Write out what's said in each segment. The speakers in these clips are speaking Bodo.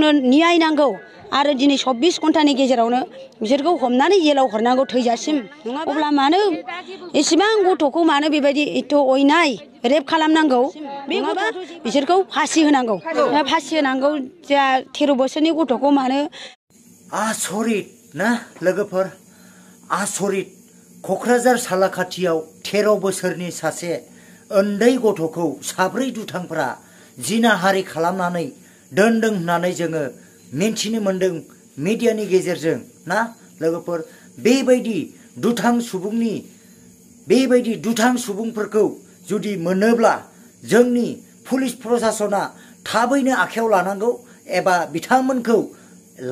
जोंनो न्याय नांगौ आरो दिनै 24 घन्टानि गेजेरावनो बिसोरखौ हमनानै जेलाव हरनांगौ थैजासिम नङाबा अब्ला मानो एसेबां गथ'खौ मानो बेबायदि एथ' अयनाय रेप खालामनांगौ नङाबा बिसोरखौ फासि होनांगौ फासि होनांगौ जा 13 बोसोरनि गथ'खौ मानो आसरित ना लोगोफोर आसरित क'क्राझार सालाकाथियाव 13 बोसोरनि सासे उन्दै गथ'खौ साब्रै दुथांफोरा जिनाहारि खालामनानै दोनदों होननानै जोङो मिन्थिनो मोन्दों मिडियानि गेजेरजों ना लोगोफोर बेबायदि दुथां सुबुंफोरखौ जुदि मोनोब्ला जोंनि पुलिस प्रशासना थाबैनो आखायाव लानांगौ एबा बिथांमोनखौ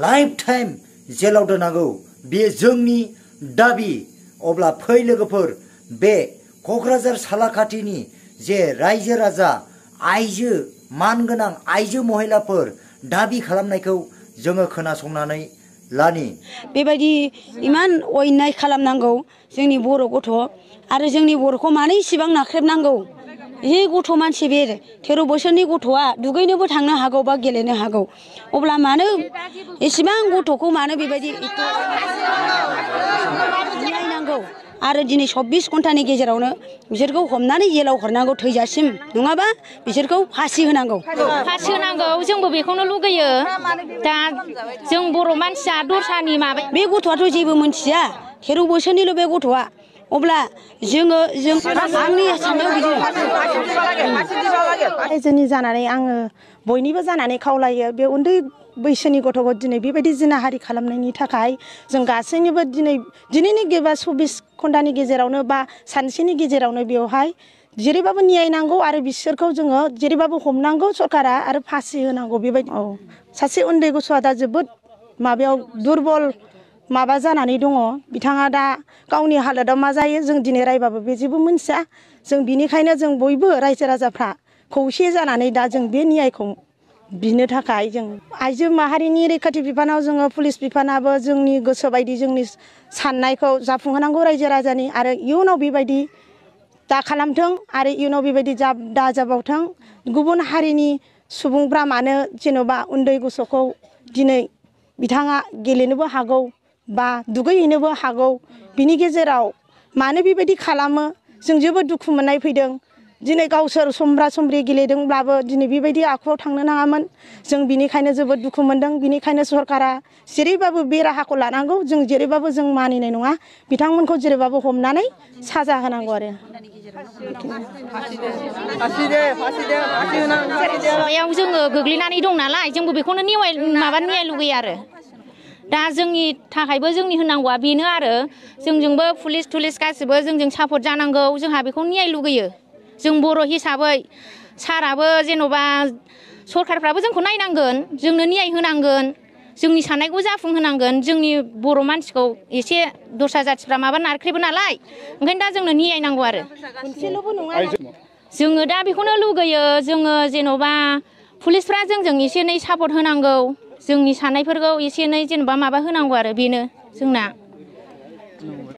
लाइफ टाइम जेलाव दोननांगौ बे जोंनि दाबि अब्ला फै लोगोफोर बे क'क्राझार सालाकाथिनि जे रायजो राजा आइजो मानगोनां आइजो महिलाफोर दाबि खालामनायखौ जोङो खोनासंनानै लानि बेबायदि इमान अयनाय खालामनांगौ जोंनि बर' गथ' आरो जोंनि बर'खौ मानो इसेबां नाख्रेबनांगौ ए गथ' मानसि बे 13 बोसोरनि गथ'आ दुगैनोबो थांनो हागौ बा गेलेनो हागौ अब्ला मानो एसेबां गथ'खौ मानो बेबायदि न्याय नांगौ आरो दिनै 24 घन्टानि गेजेरावनो बिसोरखौ हमनानै जेलाव हरनांगौ थैजासिम नङाबा बिसोरखौ फासि होनांगौ जोंबो बेखौनो लुगैयो दा जों बर' मानसिया दस्रानि माबा बे गथ'आथ' जेबो मोनथिया 13 बोसोरनिल' बे गथ'आ अब्ला जों आंनि साननायाव बिदि जोंनि जानानै आङो बयनिबो जानानै खावलायो बे उन्दै बैसोनि गथ'खौ दिनै बेबायदि जिनाहारि खालामनायनि थाखाय जों गासैनिबो दिनैनि 24 घन्टानि गेजेरावनो बा सानसेनि गेजेरावनो बेवहाय जेरैबाबो न्याय नांगौ आरो बिसोरखौ जोङो जेरैबाबो हमनांगौ सरकारा आरो फासि होनांगौ बेबायदि सासे उन्दै गथ'आ दा जोबोद माबायाव दुरबल माबा जानानै दङ बिथाङा दा गावनि हालोदाव मा जायो जों दिनै रायबाबो बे जेबो मोनथिया जों बिनिखायनो जों बयबो रायजो राजाफ्रा खौसे जानानै दा जों बे न्यायखौ बिनो थाखाय जों आइजो माहारिनि रैखाथि बिफानाव जोङो पुलिस बिफानाबो जोंनि गोसो बायदि जोंनि साननायखौ जाफुंहोनांगौ रायजो राजानि आरो इयुनाव बेबायदि दा खालामथों आरो इयुनाव बेबायदि दा जाबावथों गुबुन हारिनि सुबुंफ्रा मानो जेन'बा उन्दै गथ'खौ दिनै बिथाङा गेलेनोबो हागौ बा दुगैहैनोबो हागौ बिनि गेजेराव मानो बेबायदि खालामो जों जोबोद दुखु मोननाय फैदों दिनै गावसोर समब्रा समब्रि गेलेदोंब्लाबो दिनै बेबायदि आखुआव थांनो नाङामोन जों बिनिखायनो जोबोद दुखु मोनदों बिनिखायनो सरकारा जेरैबाबो बे राहाखौ लानांगौ जों जेरैबाबो जों मानिनाय नङा बिथांमोनखौ जेरैबाबो हमनानै साजा होनांगौ आरो माबायाव जोङो गोग्लैनानै दं नालाय जोंबो बेखौनो न्याय लुगैयो आरो दा जोंनि थाखायबो जोंनि होनांगौआ बेनो आरो जोंजोंबो पुलिस थुलिस गासिबो जोंजों सापर्ट जानांगौ जोंहा बेखौ न्याय लुगैयो जों बर' हिसाबै साराबो जेन'बा सरकारफ्राबो जोंखौ नायनांगोन जोंनो न्याय होनांगोन जोंनि साननायखौ जाफुंहोनांगोन जोंनि बर' मानसिखौ एसे दस्रा जाथिफ्रा माबा नारख्रेबो नालाय ओंखायनो दा जोंनो न्याय नांगौ आरो जोङो दा बेखौनो लुगैयो जोङो जेन'बा पुलिसफ्रा जोंजों एसे एनै सापर्ट होनांगौ जोंनि साननायफोरखौ एसे एनै जेन'बा माबा होनांगौ आरो बेनो जोंना